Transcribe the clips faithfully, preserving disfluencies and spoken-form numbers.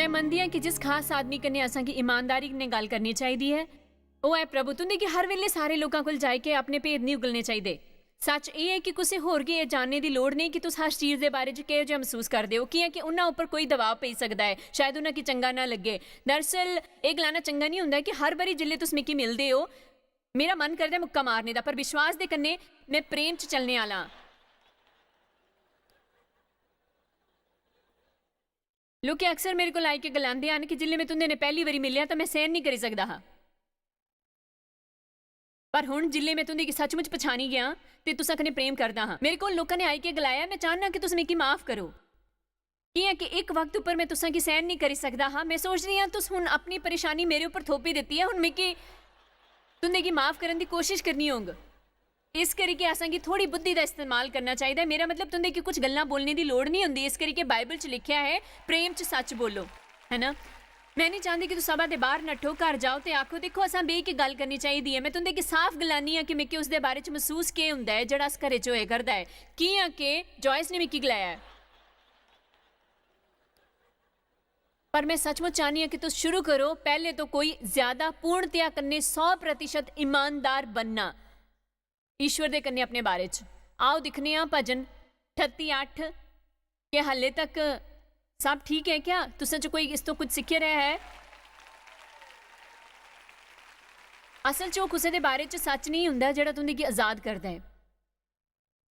मनदी आं कि जिस खास आदमी कन्नै असां गी ईमानदारी कन्नै गल्ल करनी चाहिदी ऐ, ओह् ऐ प्रभु। तुं'दे गी हर बेल्लै सारे लोकां कोल जाई के अपने भेद निं उगलने चाहिदे। सच्च एह् ऐ कि कुसै होर गी एह् जानने दी लोड़ नेईं कि तुस हर चीज दे बारे च केहो जेहा मसूस करदे ओ, कि'यां कि उन्हां उप्पर कोई दबाव पेई सकदा ऐ, शायद उन्हां गी चंगा ना लग्गे। दरअसल, एह् गलाना चंगा निं होंदा कि हर बारी जिसलै तुस मिगी मिलदे ओ, मेरा मन करदा ऐ मुक्का मारने दा, पर विश्वास दे कन्नै में प्रेम च चलने आह्ला आं। लोकें अक्सर मेरे कोल आई के गलांदे हन कि जिसलै में तुं'दे नै पैह्ली बारी मिलेआ तां में सैह्न निं करी सकदा हा, पर हुन जिसलै में तुं'दे गी सचमुच पछानी गेआ ते तुसां कन्नै प्रेम करदा हां, मेरे कोल लोकां ने आई के गलाया, "में चाह्न्नां कि तुस मिगी माफ करो, कि'यां कि इक वक्त उप्पर में तुसां गी सैह्न निं करी सकदा हा।" में सोचदी आं, तुस हुन अपनी परेशानी मेरे उप्पर थोपी दित्ती ऐ, हुन मिगी तुं'दे गी माफ करन दी कोशश करनी होग। इस करियै असें गी थोह्ड़ी बुद्धि दा इस्तेमाल करना चाहिदा ऐ। मेरा मतलब, तुं'दे गी कुछ गल्लां बोलने दी लोड़ निं होंदी। इस करियै बाइबल च लिखेआ ऐ, "प्रेम च सच्च बोलो", है ना? में निं चांह्दी कि तुस सभा दे बाह्र नट्ठो, घर जाओ ते आखो, "दिक्खो, असें बेही के गल्ल करनी चाहिदी ऐ।" में तुं'दे गी साफ गलानी आं कि मिगी उसदे बारे च मसूस केह् होंदा ऐ जेह्ड़ा अस घरै च होए करदा ऐ। कि'यां के जॉयस ने मिगी गलाया ऐ। पर में सचमुच चाह्न्नी आं कि तुस शुरू करो, पैह्ले तो कोई ज्यादा पूर्णतया कन्नै सौ प्रतिशत ईमानदार बनना ईश्वर दे कन्नै अपने बारे च। आओ दिक्खने आं भजन अठत्ती अट्ठ, क्या हाले तक सब ठीक ऐ? क्या तुसें च कोई इस तो कुछ सिक्खी रेहा ऐ? असल च ओह् कुसै दे बारे च सच्च नेईं होंदा जेह्ड़ा तुं'दे गी आजाद करदा ऐ।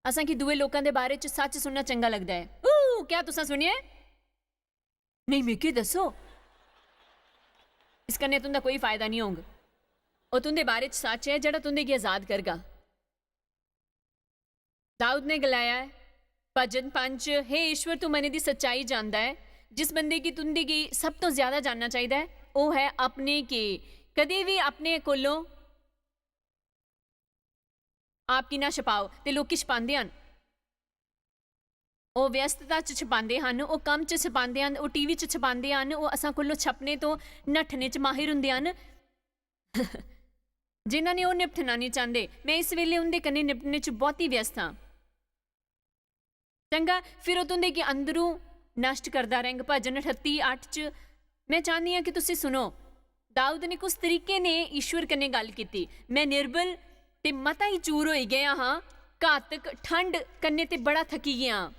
असें गी दूए लोकां दे बारे च सच्च सुनना चंगा लगदा ऐ। ऊ, क्या तुसें सुनेआ ऐ? नेईं, मिगी दस्सो। इस कन्नै तुं'दा कोई फायदा निं होग। ओह् तुं'दे बारे च सच्च ऐ जेह्ड़ा तुं'दे गी आजाद करगा। दाऊद ने गलाया ऐ, भजन पंज, "हे ईश्वर, तू मनै दी सच्चाई जानदा ऐ।" जिस बंदे गी तुं'दे गी सब तो ज्यादा जानना चाहिदा ऐ, ओह् ऐ अपने गी। कदें बी अपने कोलों आप गी ना छपाओ। ते लोकी छपांदे हन, ओह् व्यस्तता च छपांदे हन, ओह् कम्म च छपांदे हन, ओह् टीवी च छपांदे हन, ओह् असां कोलों छपने तो नट्ठने च माहिर होंदे हन। जिन्हां ने ओह् निपटना निं चांह्दे, में इस वेले उं'दे कन्नै निपटने च बहुती व्यस्त आं। चंगा, फिर ओह् तुं'दे गी अंदरूं नश्ट करदा रैंह्ग। भजन अठत्ती अट्ठ च में चाह्न्नी आं कि तुसी सुनो, दाऊद ने कुस तरीके ने ईश्वर कन्नै गल्ल कीती। "में निर्बल ते मता ही चूर होई गेआ हां, घातक ठंड कन्नै ते बड़ा थकी गेआ हां।"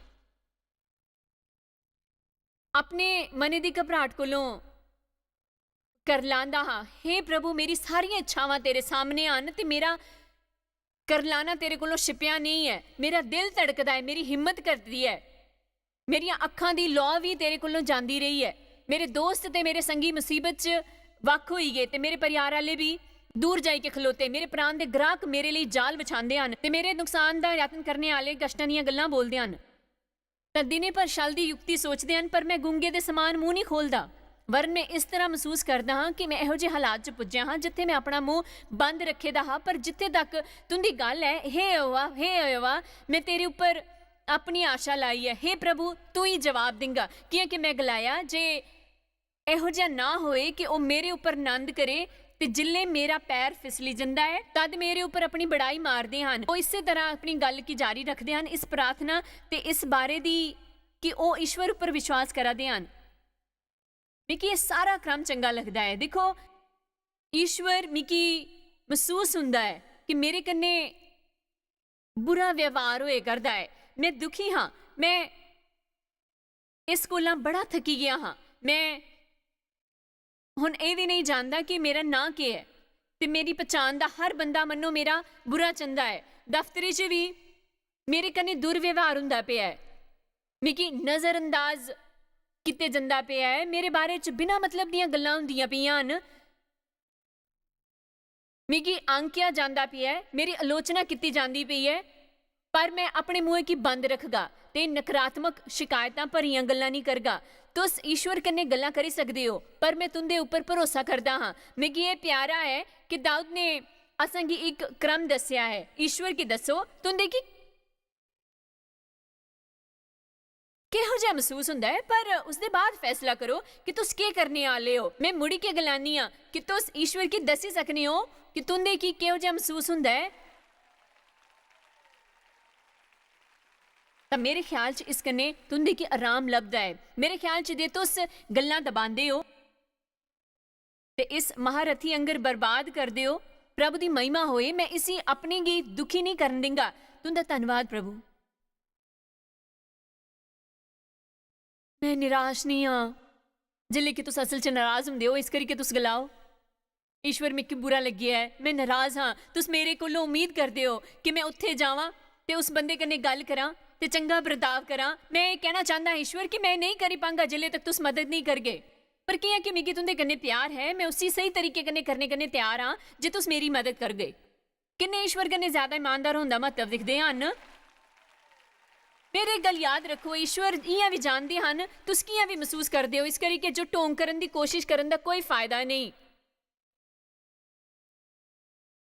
अपने मनै दी घबराहट कोलों करलांदा हां, "हे प्रभु, मेरी सारियां इच्छावां तेरे सामने हन ते मेरा करलाना तेरे कोलों छिपेआ नेईं ऐ। मेरा दिल धड़कदा ऐ, मेरी हिम्मत घटदी ऐ। मेरियां अक्खां दी लौ बी तेरे कोलों जांदी रेही ऐ। मेरे दोस्त ते मेरे संगी मसीबत च बक्ख होई गे ते मेरे परिवार आह्ले बी दूर जाई के खलोते। मेरे प्राण दे ग्राहक मेरे लेई जाल बछांदे हन ते मेरे नुकसान दा यत्न करने आह्ले कश्टां दियां गल्लां बोलदे हन। तां दिनें भर छल दी युक्ति सोचदे हन, पर में गूंगे दे समान मूंह निं खोलदा। वरन में इस तरह मसूस करदा हां कि में एहो जे हालात च पुज्जेआ हां, जित्थै में अपना मूंह बंद रक्खे दा हा, पर जित्थै तक तुं'दी गल्ल ऐ, हे यहोवा, हे यहोवा, में तेरे उप्पर अपनी आशा लाई ऐ। हे प्रभु, तू ही जवाब दिंगा, कि'यां कि में गलाया जे एहो जेहा ना होए कि ओह् मेरे उप्पर नंद करे ते जिल्ले मेरा पैर फिसली जंदा ऐ, तद मेरे उप्पर अपनी बड़ाई मारदे हन। ओह् इस्सै तरह अपनी गल्ल गी जारी रखदे हन। इस प्रार्थना ते इस बारे दी कि ओह् ईश्वर उप्पर विश्वास करा दे हन। मिगी एह् सारा क्रम चंगा लगदा ऐ। दिक्खो, ईश्वर, मिगी मसूस हुंदा ऐ कि मेरे कन्नै बुरा व्यवहार होए करदा ऐ। में दुखी हां, में इस कोला बड़ा थकी गेआ हां। में हुन एह् बी नेईं जानदा कि मेरा नांऽ केह् ऐ ते मेरी पछान दा हर बंदा मन्नो मेरा बुरा चंदा ऐ। दफ्तरै च बी मेरे कन्नै दुर्व्यवहार हुंदा पेआ ऐ, मिगी नजरअंदाज कीते जंदा पेआ ऐ, मेरे बारे च बिना मतलब दियां गल्लां हुंदियां पेइयां न। मिगी आंकेआ जांदा पेआ ऐ, मेरी आलोचना कीती जांदी पेई ऐ, पर में अपने मुंहै गी बंद रखगा ते नकारात्मक, शिकायतां भरियां गल्लां निं करगा। तुस ईश्वर कन्नै गल्लां करी सकदे ओ, पर में तुं'दे उप्पर भरोसा करदा हां। मिगी एह् प्यारा ऐ कि दाऊद ने असें गी इक क्रम दस्सेआ ऐ। ईश्वर गी दस्सो, तुं'दे गी किहो जेहा मसूस हुंदा ऐ, पर उसदे बाद फैसला करो कि तुस केह् करने आह्ले ओ। में मुड़ी के गलानी आं कि तुस ईश्वर गी दस्सी सकने ओ कि तुं'दे गी किहो जेहा मसूस हुंदा ऐ। तां मेरे ख्याल च इस कन्नै तुं'दे गी आराम लभदा ऐ। मेरे ख्याल च जे तुस गल्लां दबांदे ओ ते इस महारथी आंगर बर्बाद करदे ओ, प्रभु दी महिमा होए, में इसी अपने गी दुखी नेईं करन दिंगा। तुं'दा धन्नवाद प्रभु। में निराश नेईं आं। जिसलै कि तुस असल च नराज होंदे ओ, इस करियै तुस गलाओ, "ईश्वर, मिगी बुरा लग्गेआ ऐ, में नराज आं। तुस मेरे कोलों उम्मीद करदे ओ कि में उत्थै जावां ते उस बंदे कन्नै गल्ल करां ते चंगा बर्ताव करां। में एह् कहना चांह्दा आं, ईश्वर, कि में नेईं करी पांगा जिसलै तक तुस मदद नेईं करगे। पर कि'यां कि मिगी तुं'दे कन्नै प्यार ऐ, में उसी स्हेई तरीके कन्नै करने कन्नै त्यार आं जे तुस मेरी मदद करगे।" किन्ने ईश्वर कन्नै ज्यादा ईमानदार होंदा म्हत्तव दिखदे हन? मेरे गल्ल याद रक्खो, ईश्वर इ'यां बी जानदे हन तुस कि'यां बी मसूस करदे ओ, इस करियै जो ढोंग करन दी कोशिश करन दा कोई फायदा नेईं।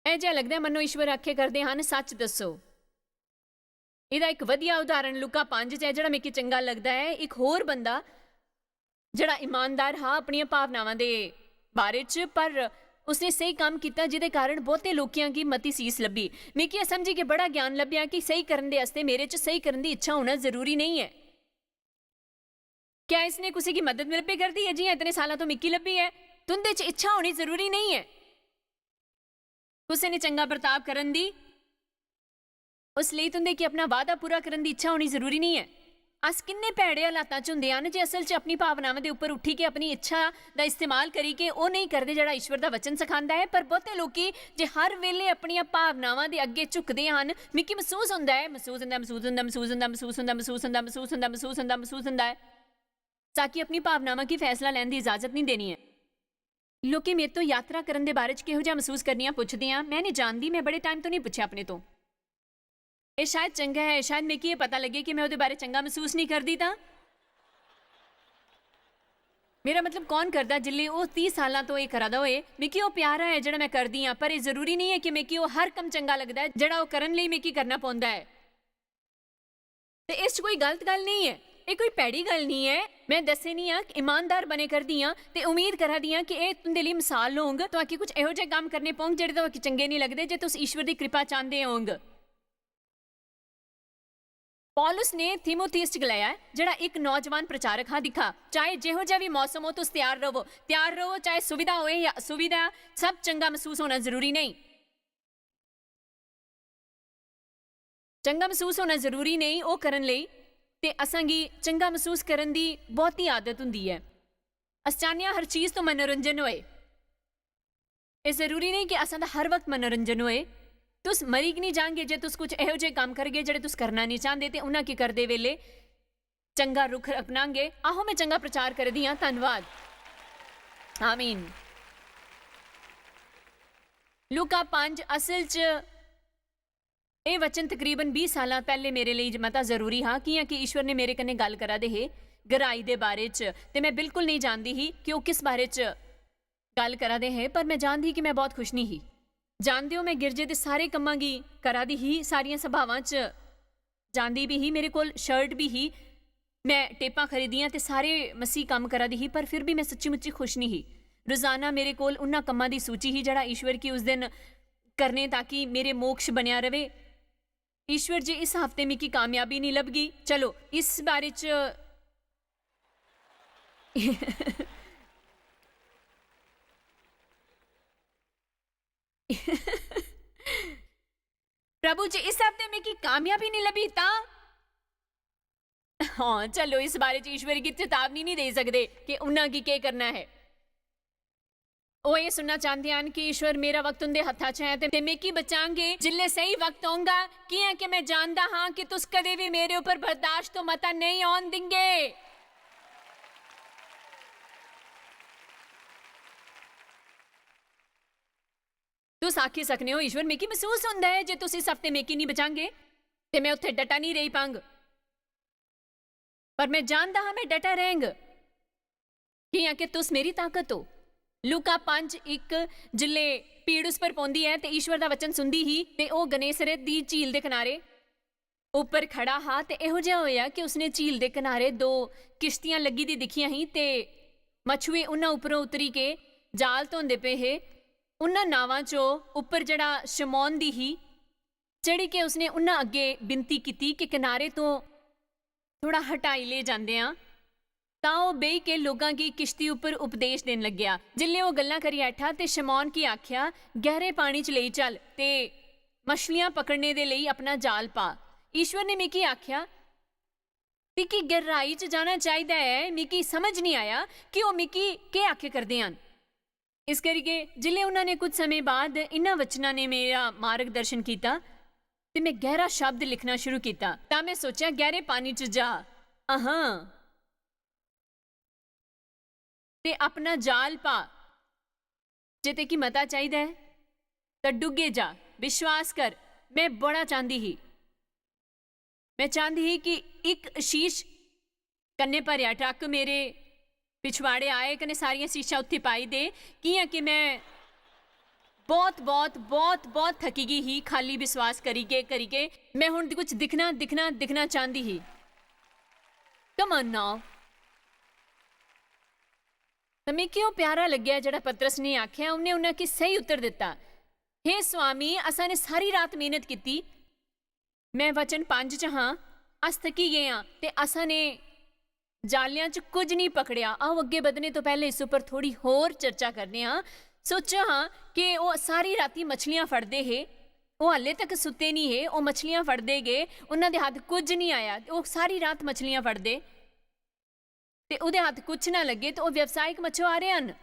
ऐ जिहा लगदा ऐ मन्नो ईश्वर आखे करदे हन, "सच दस्सो।" एह्दा इक वधिया उदाहरण लूका पंज च ऐ, जेह्ड़ा मिगी चंगा लगदा ऐ। इक होर बंदा जेह्ड़ा ईमानदार हा अपनियां भावनावां दे बारे च, पर उसने स्हेई कम्म कीता, जेह्दे कारण बहुते लोकियां गी मती सीस लब्भी। मिगी एह् समझियै बड़ा ज्ञान लब्भेआ कि स्हेई करन दे आस्तै मेरे च स्हेई करन दी इच्छा होना जरूरी नेईं ऐ। क्या इसने कुसै गी मदद लब्भे करदी ऐ, जि'यां इतने सालां तो मिगी लब्भी ऐ? तुं'दे च इच्छा होनी जरूरी नेईं ऐ कुसै ने चंगा बर्ताव करन दी, उस लेई तुं'दे गी अपना वादा पूरा करन दी इच्छा होनी जरूरी नेईं ऐ। अस किन्ने भैड़े हालातां च होंदे हन जे असल च अपनी भावनावां दे उप्पर उट्ठियै, अपनी इच्छा दा इस्तेमाल करियै ओह् नेईं करदे जेह्ड़ा ईश्वर दा वचन सखांदा ऐ। पर बहुते लोकी जे हर वेले अपनियां भावनावां दे अग्गें झुकदे हन, मिगी मसूस होंदा ऐ, मसूस होंदा, मसूस होंदा, मसूस होंदा, मसूस होंदा, मसूस होंदा, मसूस होंदा, मसूस होंदा, मसूस होंदा, मसूस होंदा ऐ, ताकि अपनी भावनावां गी फैसला लैन दी इजाजत नेईं देनी ऐ। लोकें मेरे तो यात्रा करन दे बारे च किहो जेहा मसूस करनियां पुछदियां, में नेईं जानदी, में बड़े टाइम तो नेईं पुच्छेआ अपने तो। एह् शायद चंगा ऐ, शायद मिगी एह् पता लग्गे कि में ओह्दे बारे चंगा मसूस नेईं करदी तां। मेरा मतलब, कौन करदा जिल्ले ओह् तीह सालां तो एह् करा दा होए? मिगी ओह् प्यारा ऐ जेह्ड़ा में करदी आं, पर एह् जरूरी नेईं ऐ कि मिगी ओह् हर कम्म चंगा लगदा ऐ जेह्ड़ा ओह् करन लेई मिगी करना पौंदा ऐ। ते इस च कोई गलत गल्ल नेईं ऐ, एह् कोई भैड़ी गल्ल नेईं ऐ। में दस्से निं आं, ईमानदार बने करदी आं ते उम्मीद करा दी आं कि एह् तुं'दे लेई मसाल होंग, तुआकी कुछ एहो जेह् कम्म करने पौंग जेह्ड़े तुआकी चंगे नेईं लगदे जे तुस ईश्वर दी कृपा चांह्दे होंग। पौलुस ने थीमुथियुस च गलाया ऐ, जेह्ड़ा इक नौजवान प्रचारक हा, "दिक्खा, चाहे जेहो जेहा बी मौसम हो, तुस त्यार र'वो, त्यार र'वो, चाहे सुविधा होए जां असुविधा, सब चंगा मसूस होना जरूरी नेईं।" चंगा मसूस होना जरूरी नेईं, ओह् करन लेई ते असां गी चंगा मसूस करन दी बहुती आदत होंदी ऐ। अस चाह्न्ने आं हर चीज तो मनोरंजन होए। एह् जरूरी नेईं कि असां दा हर वक्त मनोरंजन होए। तुस मरी गै निं जांगे जे तुस कुछ एहो जेह् कम्म करगे जेह्ड़े तुस करना निं चांह्दे, ते उन्ना गी करदे बेल्ले चंगा रुख अपनांगे। आहो, में चंगा प्रचार करदी आं। धन्नवाद। आमीन। लूका पंज, असल च एह् वचन तकरीबन बीह् सालां पैह्ले मेरे लेई मता जरूरी हा, कि'यां कि ईश्वर ने मेरे कन्नै गल्ल करा दे हे गराई दे बारे च, ते में बिल्कुल नेईं जानदी ही कि ओह् किस बारे च गल्ल करा दे हे, पर में जानदी ही कि में बहुत खुश नेईं ही। जानदे ओ, में गिरजे दे सारे कम्मां गी करा दी ही, सारियां सभावां च जांदी बी ही, मेरे कोल शर्ट बी ही, में टेपां खरीदियां ते सारे मसीह कम्म करा दी ही, पर फिर बी में सच्ची मुच्ची खुश नेईं ही। रोजाना मेरे कोल उन्ना कम्मां दी सूची ही जेह्ड़ा ईश्वर गी उस दिन करने ताकि मेरे मोक्ष बनेआ रवे। ईश्वर जी, इस हफ्ते मिगी कामयाबी नेईं लभगी। चलो, इस बारे च प्रभु जी, इस हफ्ते मिगी कामयाबी नेईं लभी तां? हां, चलो, इस बारे च ईश्वर गी चेतावनी नेईं देई सकदे कि उन्ना गी केह् करना ऐ। ओह् एह् सुनना चांह्दे हन कि ईश्वर, मेरा वक्त उं'दे हत्था च ऐ ते मिगी बचांगे जिसलै स्हेई वक्त औंगा, कि'यां कि में जानदा हां कि तुस कदें बी मेरे उप्पर बर्दाश्त तो मता नेईं औन दिंगे। तुस आखी सकने ओ, "ईश्वर, मिगी मसूस होंदा ऐ जे तुस इस हफ्ते मिगी निं बचांगे ते में उत्थै डटा निं रेही पांग। पर में जानदा हा, में डटा रैंह्ग, कि'यां कि तुस मेरी ताकत ओ।" लूका पंज इक, जिसलै भीड़ उस पर पौंदी ऐ ते ईश्वर दा वचन सुनदी ही, ते ओह् गनेसरत दी झील दे कनारे उप्पर खड़ा हा, ते एहो जेहा होएआ कि उसने झील दे कनारे दो किश्तियां लग्गी दी दिक्खियां ही, ते मछुए उन्ना उप्परों उतरी के जाल धोंदे पे हे। उन्ना नावां चो उप्पर जेह्ड़ा शमौन दी ही, चढ़ी के उसने उन्ना अग्गे बिनती कीती कि किनारे तो थोड़ा हटाई ले जांदे आं, तां ओह् बेही के लोकां गी किश्ती उप्पर उपदेश देन लग्गेआ। जिसलै ओह् गल्लां करी ऐठा ते शमौन गी आखेआ, "गैह्रे पानी च लेई चल ते मछलियां पकड़ने दे लेई अपना जाल पा।" ईश्वर ने मिगी आखेआ, "तुगी गैह्राई च जाना चाहिदा ऐ।" मिगी समझ निं आया कि ओह् मिगी केह् आखे करदे हन। इस करियै जिसलै उन्होंने कुछ समें बाद इन्हां वचनां ने मेरा मार्गदर्शन कीता ते में गैह्रा शब्द लिखना शुरू कीता, तां में सोचेआ, "गैह्रे पानी च जा, अहां, ते अपना जाल पा। जे तुगी मता चाहिदा ऐ, तां डुग्गे जा। विश्वास कर।" में बड़ा चांह्दी ही, में चांह्दी ही कि इक शीश कन्नै भरेआ ट्रक मेरे पिछवाड़े आए कन्नै सारियां शीशां उत्थै पाई दे, कि'यां कि में बहुत, बहुत, बहुत, बहुत थकी गई ही, खाल्ली विश्वास करियै, करियै। में हुन कुछ दिक्खना, दिक्खना, दिक्खना चांह्दी ही। Come on now। ते मिगी ओह् प्यारा लग्गेआ जेह्ड़ा पतरस ने आखेआ। उ'नें उ'नें गी स्हेई उत्तर दित्ता, "हे स्वामी, असां ने सारी रात मेहनत कीती।" में वचन पंज च हां, "अस थकी गे आं ते असां ने जालेआं च कुछ नेईं पकड़ेआ।" आओ, अग्गें बधने तो पैह्लें इस उप्पर थोड़ी होर चर्चा करने आं। सोचो हां कि ओह् सारी राती मछलियां फड़दे हे, ओह् हाले तक सुत्ते नेईं हे, ओह् मछलियां फड़दे गे, उन्हां दे हत्थ कुछ नेईं आया, ओह् सारी रात मछलियां फड़दे ते ओह्दे हत्थ कुछ ना लग्गे, ते ओह् व्यावसायिक मछुआरे हन।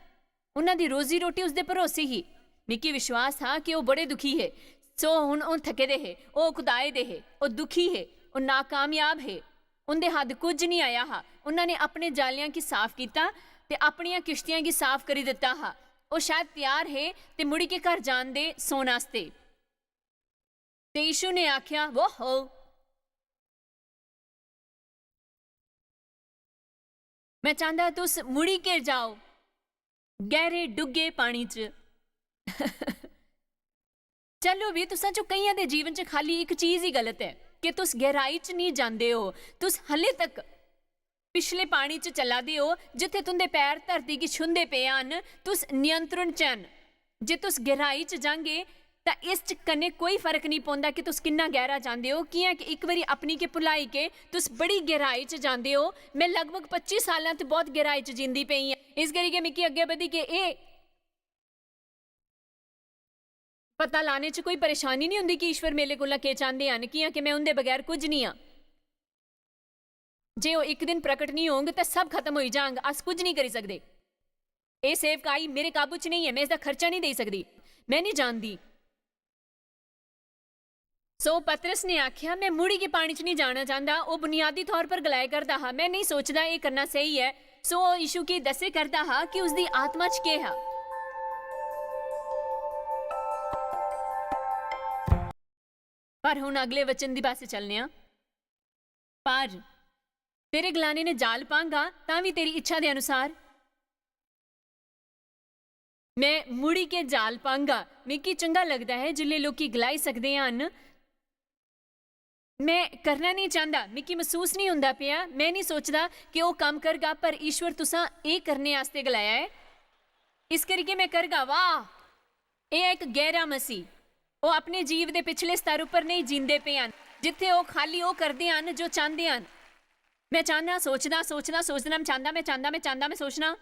उन्हां दी रोजी रोटी उसदे भरोसे ही। मिगी विश्वास हा कि ओह् बड़े दुखी हे। सो हुन ओह् थके दे हे, ओह् उकताए दे हे, ओह् दुखी हे, ओह् नाकामयाब हे। उंदे हत्थ कुछ नेईं आया हा। उन्हां ने अपने जालेआं गी साफ कीता ते अपनियां किश्तियां गी साफ करी दित्ता हा। ओह् शायद त्यार हे ते मुड़ी के घर जान दे सौन आस्तै। ते यीशु ने आखेआ, "वो हो, में चांह्दा तुस मुड़ी के जाओ गैह्रे डुग्गे पानी च।" चलो भी, तुसां चों केइयां दे जीवन च खाली इक चीज ही गलत ऐ कि तुस गैह्राई च नेईं जांदे ओ। तुस हल्ले तक पिछले पानी च चला दे ओ, जित्थै तुं'दे पैर धरती गी छूंह्दे पे हन। तुस नियंत्रण च हन। जे तुस गैह्राई च जांगे, तां इस च कन्नै कोई फर्क नेईं पौंदा कि तुस किन्ना गैह्रा जांदे ओ, कि'यां कि इक बारी अपनी गै भुलाई के तुस बड़ी गैह्राई च जांदे ओ। में लगभग पच्ची सालां ते बहुत गैह्राई च जींदी पेई आं। इस करियै मिगी अग्गें बधी के एह् पता लाने च कोई परेशानी निं होंदी कि ईश्वर मेरे कोला केह् चांह्दे हन, कि'यां कि में उं'दे बगैर कुछ निं आं। जे ओह् इक दिन प्रकट निं होंग, तां सब खत्म होई जांग, अस कुछ निं करी सकदे। एह् सेवकाई मेरे काबू च नेईं ऐ, में इसदा खर्चा निं देई सकदी, में निं जानदी। सो पतरस ने आखेआ, "में मुड़ी गी पानी च निं जाना चांह्दा।" ओह् बुनियादी तौर पर गलाए करदा हा, "में नेईं सोचदा एह् करना स्हेई ऐ।" सो ओह् यीशु गी दस्से करदा हा कि उसदी आत्मा च केह् हा। पर हुन अगले वचन दी पासै चलने आं। "पर तेरे गलाने ने जाल पांगा, तां बी तेरी इच्छा दे अनुसार में मुड़ी के जाल पांगा।" मिगी चंगा लगदा ऐ जिसलै लोकी गलाई सकदे हन, "में करना नेईं चांह्दा, मिगी मसूस नेईं होंदा पेआ, में नेईं सोचदा कि ओह् कम्म करगा, पर ईश्वर तुसां एह् करने आस्तै गलाया ऐ, इस करियै में करगा।" वाह, एह् ऐ इक गैह्रा मसीह। ओह् अपने जीव दे पिछले स्तर उप्पर नेईं जींदे पे हन, जित्थै ओह् खाल्ली ओह् करदे हन जो चांह्दे हन। "में चाह्न्नां, सोचदा, सोचदा, सोचदा, में चांह्दा, में चांह्दा, में चांह्दा, में सोचना।"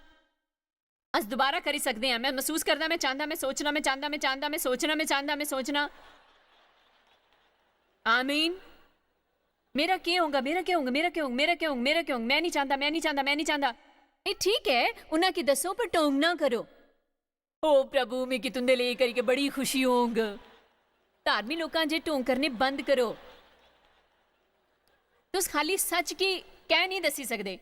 अस दोबारा करी सकदे आं। "में मसूस करदा, में चांह्दा, में सोचना, में चांह्दा, में चांह्दा, में सोचना, में चांह्दा, में सोचना।" आमीन। "मेरा केह् होगा, मेरा केह् होगा, मेरा केह् होगा, मेरा केह् होगा, मेरा केह् होगा, में निं चांह्दा, में निं चांह्दा, में निं चांह्दा।" एह् ठीक ऐ, उन्हां गी दस्सो, पर टोंगना करो। "ओ प्रभु, मिगी तुं'दे लेई करियै बड़ी खुशी होग।" धार्मिक लोकां जे ढोंग करने बंद करो। तुस खाली सच गी कैं निं दस्सी सकदे?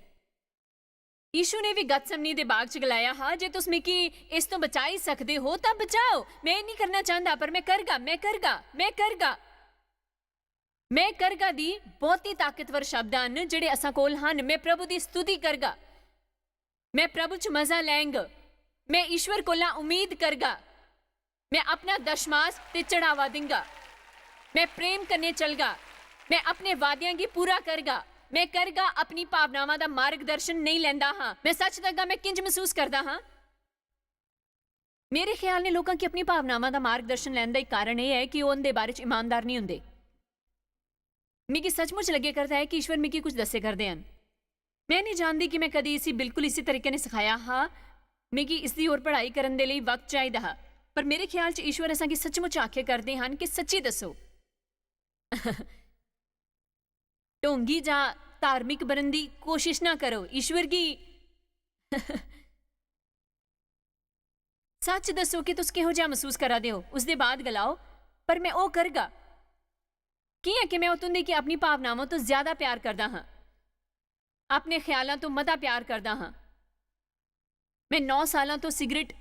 यीशु ने बी गतसमनी दे बाग च गलाया हा, "जे तुस मिगी इस तो बचाई सकदे हो, तां बचाओ। में एह् निं करना चांह्दा, पर में करगा, में करगा, में करगा।" "में करगा" दी बहुती ताकतवर शब्द हन जेह्ड़े असां कोल हन। "में प्रभु दी स्तुति करगा, में प्रभु च मजा लैंग, में ईश्वर कोला उम्मीद करगा, में अपना दशमास ते चढ़ावा दिंगा, में प्रेम कन्नै चलगा, में अपने वादेआं गी पूरा करगा, में करगा।" अपनी भावनावां दा मार्गदर्शन नेईं लैंदा हां। में सच दग्गा, में किंज मसूस करदा हां। मेरे ख्याल ने लोकां गी अपनी भावनावां दा मार्गदर्शन लैन दा इक कारण एह् ऐ कि ओह् उं'दे बारे च ईमानदार निं होंदे। मिगी सचमुच लग्गै करदा ऐ कि ईश्वर मिगी कुछ दस्सै करदे हन। में निं जानदी कि में कदी इसी बिल्कुल इसी तरीके नै सखाया हा। मिगी इसदी होर पढ़ाई करन दे लेई वक्त चाहिदा हा, पर मेरे ख्याल च ईश्वर असांगी सचमुच आखे करदे हन कि सच्ची दस्सो। ढोंगी जां धार्मिक बनन दी कोशिश ना करो। ईश्वर गी सच दस्सो कि तुस किहो जेहा मसूस करा दे ओ। उसदे बाद गलाओ, "पर में ओह् करगा।" कि'यां कि में ओह् तुं'दे गी अपनी भावनावां तो ज्यादा प्यार करदा हां, अपने ख्यालां तो मता प्यार करदा हां। में नौ सालां तो सिगरट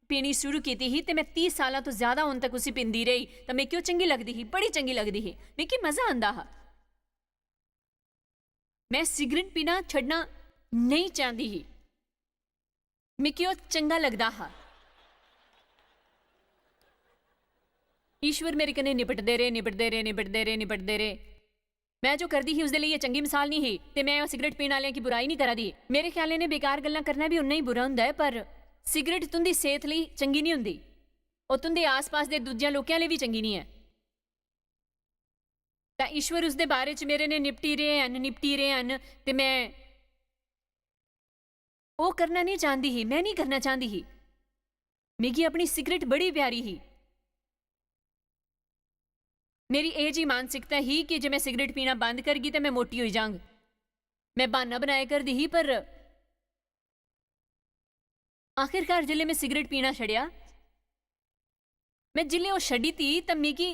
पीनी शुरू कीती ही ते में तीस सालां तो ज्यादा हुन तक उसी पींदी रेही। तां मिगी ओह् चंगी लगदी ही, बड़ी चंगी लगदी ही, मिगी मजा आंदा हा। में सिगरट पीना छड्डना नेईं चांह्दी ही, मिगी ओह् चंगा लगदा हा। ईश्वर मेरे कन्नै निपटदे रेह्, निपटदे रेह्, निपटदे रेह्, निपटदे रेह्। में जो करदी ही, उसदे लेई एह् चंगी मिसाल निं ही, ते में ओह् सिगरट पीन आह्लें गी बुराई निं करा दी। मेरे ख्यालें नै बेकार गल्लां करना बी उन्ना ई बुरा होंदा ऐ, पर सिगरट तुं'दी सेह्त लेई चंगी निं होंदी। ओह् तुं'दे आस-पास दे दूजियां लोकें आह्ले बी चंगी निं ऐ। तां ईश्वर उसदे बारे च मेरे नै निपटी रेह् हन, निपटी रेह् हन, ते में ओह् करना निं चांह्दी ही, में निं करना चांह्दी ही। मिगी अपनी सिगरट बड़ी प्यारी ही। मेरी एह् जी मानसिकता ही कि जे में सिगरट पीना बंद करगी ते में मोटी होई जांग। में ब्हान्ना बनाए करदी ही, पर आखिरकार जिसलै में सिगरट पीना छड़ेआ, में जिसलै ओह् छड्डी ती, तां मिगी,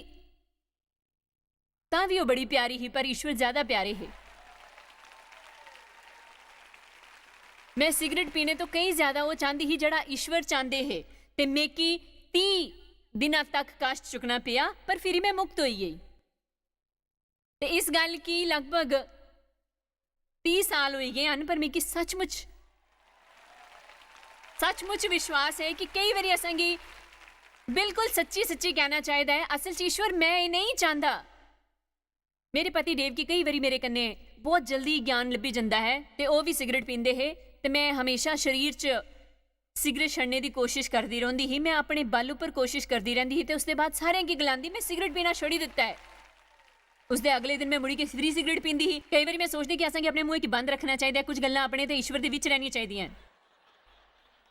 तां बी ओह् बड़ी प्यारी ही, पर ईश्वर ज्यादा प्यारे हे। में सिगरट पीने तो केईं ज्यादा ओह् चांह्दी ही, जेह्ड़ा ईश्वर चांह्दे हे, ते मिगी तीह दिनां तक कश्ट चुकना पेआ, पर फिरी में मुक्त होई गेई। ते इस गल्ल गी लगभग तीह साल होई गे हन, पर मिगी सचमुच, सचमुच विश्वास ऐ कि केई बारी असेंगी बिल्कुल सच्ची-सच्ची कहना चाहिदा ऐ, "असल च ईश्वर, मैं एह् नेईं चांह्दा।" मेरे पति देव गी केई बारी मेरे कन्नै बहुत जल्दी ज्ञान लब्भी जंदा ऐ, ते ओह् बी सिगरट पींदे हे, ते मैं हमेशा शरीर च सिगरट छड्डने दी कोशिश करदी रौंह्दी ही। मैं अपने बल उप्पर कोशिश करदी रैंह्दी ही, ते उसदे बाद सारें गी गलांदी, "मैं सिगरट पीना छोड़ी दित्ता ऐ।" उसदे अगले दिन मैं मुड़ी के फिरी सिगरट पींदी ही। केई बारी मैं सोचदी कि असेंगी अपने मुंहै गी बंद रक्खना चाहिदा ऐ, कुछ गल्लां अपने ते ईश्वर दे बिच रैह्नियां चाहिदियां न।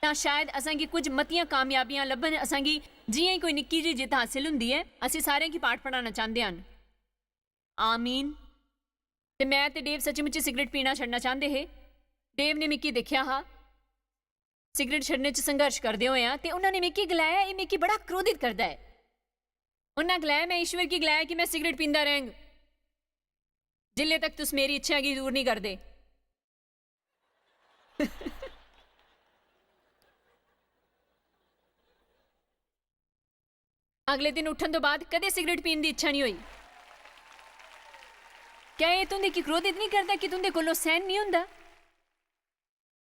तां शायद असेंगी कुछ मतियां कामयाबियां लब्भन, असेंगी जि'यां ई कोई निक्की जेही जित्त हासल हुंदी ऐ। असें सारें गी पाठ पढ़ाना चांह्दे हन। आमीन। ते मैं ते डेव सच्ची-मुच्ची सिगरट पीना छड्डना चांह्दे हे। डेव ने मिगी दिक्खेआ हा सिगरट छड्डने च संघर्ष करदे होएं, ते उन्होंने मिगी गलाया, "एह् मिगी बड़ा क्रोधित करदा ऐ।" उन्नै गलाया, "मैं ईश्वर गी गलाया कि मैं सिगरट पींदा रैंह्ग, जिल्ले तक तुस मेरी इच्छा गी दूर निं करदे।" अगले दिन उट्ठन तो बाद कदें सिगरट पीन दी इच्छा निं होई। क्या एह् तुं'दे गी क्रोधित निं करदा कि तुं'दे कोलों सैह्न निं होंदा?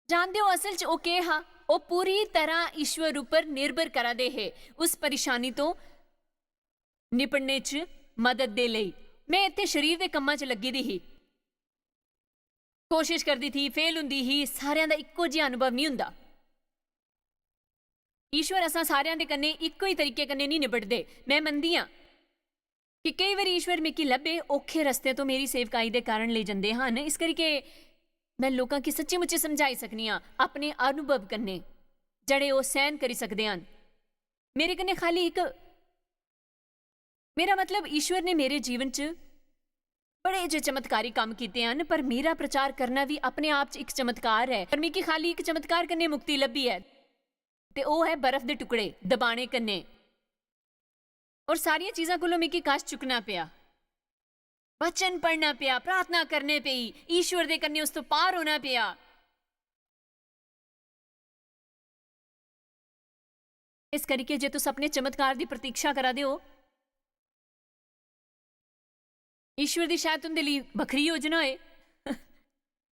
जानदे ओ, असल च ओह् केह् हा? ओह् पूरी तरह ईश्वर उप्पर निर्भर करा दे हे, उस परेशानी तो निपटने च मदद दे लेई। में इत्थै शरीर दे कम्मां च लग्गी दी ही, कोशिश करदी थी, फेल हुंदी ही, सारेआं दा इक्को जेहा अनुभव निं हुंदा। ईश्वर असां सारेआं दे कन्नै इक्को ही तरीके कन्नै निं निपटदे। में मनदी आं कि केई बारी ईश्वर मिगी लब्भे औखे रस्ते तो मेरी सेवकाई दे कारण लेई जंदे हन, इस करियै में लोकां गी सच्ची-मुच्ची समझाई सकनी आं अपने अनुभव कन्नै, जेह्ड़े ओह् सैह्न करी सकदे हन। मेरे कन्नै खाली इक, मेरा मतलब, ईश्वर ने मेरे जीवन च बड़े जे चमत्कारी कम्म कीते हन, पर मेरा प्रचार करना बी अपने आप च इक चमत्कार ऐ। पर मिगी खाली इक चमत्कार कन्नै मुक्ति लब्भी ऐ, ते ओह् ऐ बर्फ दे टुकड़े दबाने कन्नै। और सारियां चीजां कोलों मिगी कश चुकना पेआ, वचन पढ़ना पेआ, प्रार्थना करने पेई, ईश्वर दे कन्नै उस तो पार होना पेआ। इस करियै जे तुस अपने चमत्कार दी प्रतीक्षा करा दे ओ, ईश्वर दी शायद तुं'दे लेई बक्खरी योजना होए।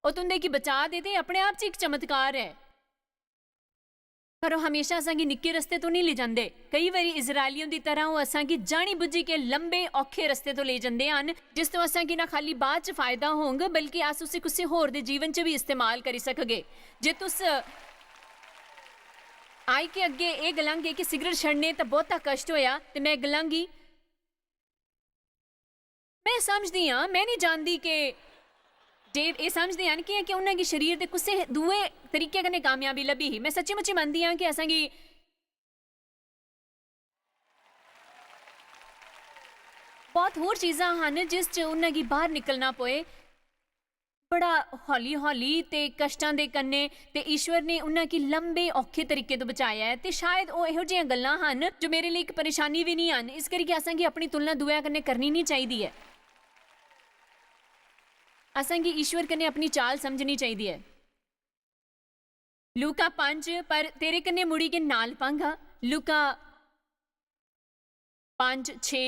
ओह् तुं'दे गी बचा दे ते अपने आप च इक चमत्कार ऐ। पर ओह् हमेशा असांगी निक्के रस्ते तो निं लेई जंदे। केई बारी इजरायलियों दी तरह ओह् असांगी जानी बुज्झी के लंबे औखे रस्ते तो लेई जंदे हन, जिस तो असांगी ना खाली बाद च फायदा होंग, बल्कि अस उसी कुसै होर दे जीवन च बी इस्तेमाल करी सकगे। जे तुस आई के अग्गे एह् गलांगे कि सिगरट छड़ने दा बहुता कश्ट होया, ते में गलांगी, में समझदी आं, में निं जानदी कि डेव एह् समझदे हन, कि'यां कि उ'नें गी शरीर दे कुसै दूए तरीके कन्नै कामयाबी लब्भी ही। में सच्ची-मुच्ची मनदी आं कि असें गी बहुत होर चीजां हन जिस च उ'नें गी बाह्र निकलना पोए। बड़ा हौली-हौली ते कश्टां दे कन्नै, ते ईश्वर ने उ'नें गी लंबे औखे तरीके तो बचाया ऐ। ते शायद ओह् एहो जिहियां गल्लां हन जो मेरे लेई इक परेशानी बी निं हन। इस करियै असें गी अपनी तुलना दूएं कन्नै करनी निं चाहिदी ऐ। असें गी ईश्वर कन्नै अपनी चाल समझनी चाहिदी ऐ। लूका पंज, पर तेरे कन्नै मुड़ी के नाल पांगा। लूका पंज छे।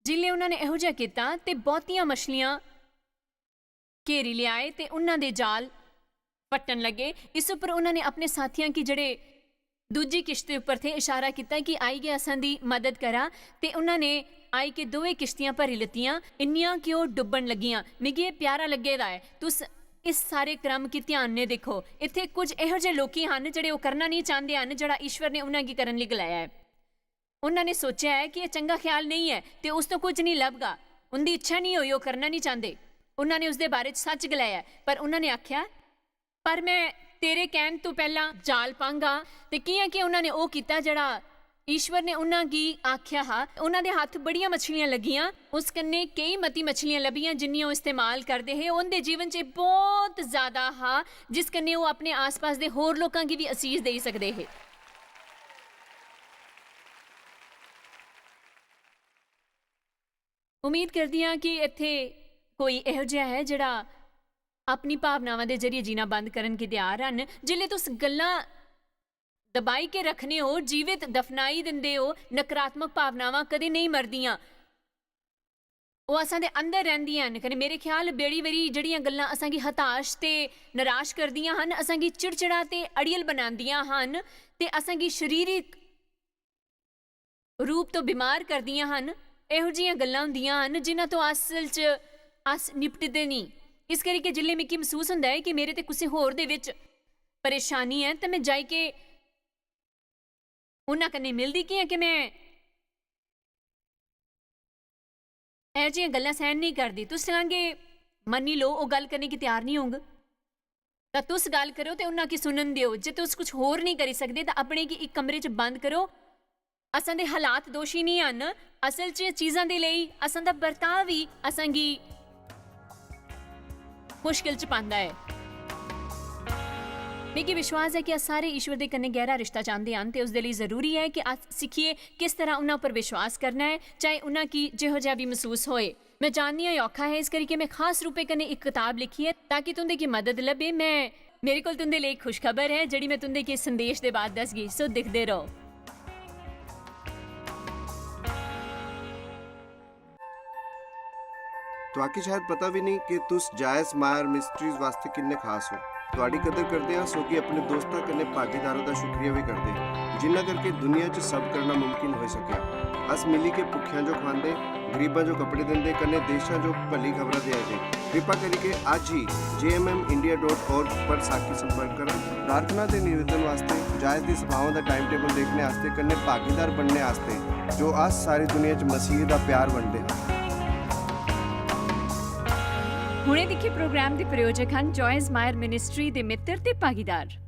जिसलै उन्होंने एहो जिहा कीता, ते बहुतियां मछलियां घेरी लिआए, ते उन्हां दे जाल फट्टन लगे। इस उप्पर उन्होंने अपने साथियां गी, जेह्ड़े दूजी किश्ती उप्पर थे, इशारा कीता कि आई गै असां दी मदद करा, ते उन्होंने आई के दोए किश्तियां भरी लैतियां, इन्नियां कि ओह् डुब्बन लगियां। मिगी एह् प्यारा लग्गे दा ऐ। तुस इस सारे क्रम गी ध्यान ने दिक्खो। इत्थै कुछ एहो जे लोकी हन जेह्ड़े ओह् करना नेईं चांह्दे हन जेह्ड़ा ईश्वर ने उन्हां गी करन लेई गलाया ऐ। उन्हां ने सोचेआ ऐ कि एह् चंगा ख्याल नेईं ऐ ते उस तो कुछ नेईं लभगा। उं'दी इच्छा नेईं होई, ओह् करना नेईं चांह्दे। उन्हां ने उसदे बारे च सच्च गलाया ऐ, पर उन्हां ने आखेआ, "पर मैं तेरे कैह्न तो पैह्लां जाल पांगा।" ते कि'यां कि उन्हां ने ओह् कीता जेह्ड़ा ईश्वर ने उन्हां गी आखेआ हा। उन्हां दे हत्थ बड़ियां मछलियां लगियां। उस कन्नै केई मती मछलियां लभियां जिन्नियां ओह् इस्तेमाल करदे हे। उं'दे जीवन च एह् बहुत ज्यादा हा, जिस कन्नै ओह् अपने आसपास दे होर लोकां गी बी असीस देई सकदे हे। उम्मीद करदी आं कि इत्थै कोई एहो जिहा ऐ जेह्ड़ा अपनी भावनावां दे जरिए जीना बंद करन गी त्यार हन। जिसलै तुस गल्लां दबाई के रखने ओ, जीवित दफनाई दिंदे ओ, नकारात्मक भावनावां कदें नेईं मरदियां। ओह् असां दे अंदर रैंह्दियां न। कन्नै मेरे ख्याल बड़ी बारी जेह्ड़ियां गल्लां असां गी हताश ते नराश करदियां हन, असां गी चिड़चिड़ा ते अड़ियल बनांदियां हन ते असां गी शरीरक रूप तो बमार करदियां हन, एहो जिहियां गल्लां होंदियां हन जिन्हां तो असल च अस निपटदे नेईं। इस करियै जिसलै मिगी मसूस होंदा ऐ कि मेरे ते कुसै होर दे बिच परेशानी ऐ, ते में जाई के उन्हां कन्नै मिलदी, कि'यां कि में एहो जिहियां गल्लां सैह्न नेईं करदी। तुस चाह्गे, मन्नी लैओ, ओह् गल्ल करने गी त्यार नेईं होंग, तां तुस गल्ल करो ते उन्हां गी सुनन देओ। जे तुस कुछ होर नेईं करी सकदे, तां अपने गी इक कमरे च बंद करो। असां दे हालात दोशी नेईं हन, असल च चीजां दे लेई असां दा बर्ताव ही असां गी मुश्किल च पांदा ऐ। मिगी विश्वास ऐ कि अस सारे ईश्वर दे कन्नै गैह्रा रिश्ता चांह्दे हन ते उसदे लेई जरूरी ऐ कि अस सिक्खिए किस तरह उन्हां पर विश्वास करना ऐ, चाहे उन्हां गी जेहो जिहा बी मसूस होए। में जाननी आं, एह् औखा ऐ, इस करियै में खास रूपे कन्नै इक कताब लिखी ऐ ताकि तुं'दे गी मदद लब्भे। में, मेरे कोल तुं'दे लेई इक खुशखबर ऐ जेह्ड़ी में तुं'दे गी संदेश दे बाद दसगी, सो दिखदे रहो। तुआकी शायद पता बी नेईं कि तुस जायस मायर मिस्ट्रीज वास्ते किन्ने खास हो। तुआडी कदर करदे आं, सो कि अपने दोस्तां कन्नै भागीदारां दा शुक्रिया बी करदे आं, जिन्ना करके दुनिया च सब करना मुमकिन होई सकेआ। अस मिली के भुक्खेआं जो खुआंदे, गरीबां जो कपड़े दिंदे, कन्नै देशां जो भली खबरां देआ दे। कृपा करियै अज्ज ही J M M India dot org पर साकी संपर्क करा। प्रार्थना ते निवेदन वास्ते, जायस दी सभाओं दा टाइम टेबल देखने आस्ते, कन्नै भागीदार बनने आस्ते, जो अस सारी दुनिया च मसीह दा प्यार बंडदे हां। हुणे दिक्खे प्रोग्राम दे प्रायोजक हन जॉयस मायर मिनिस्ट्री दे मित्र ते भागीदार।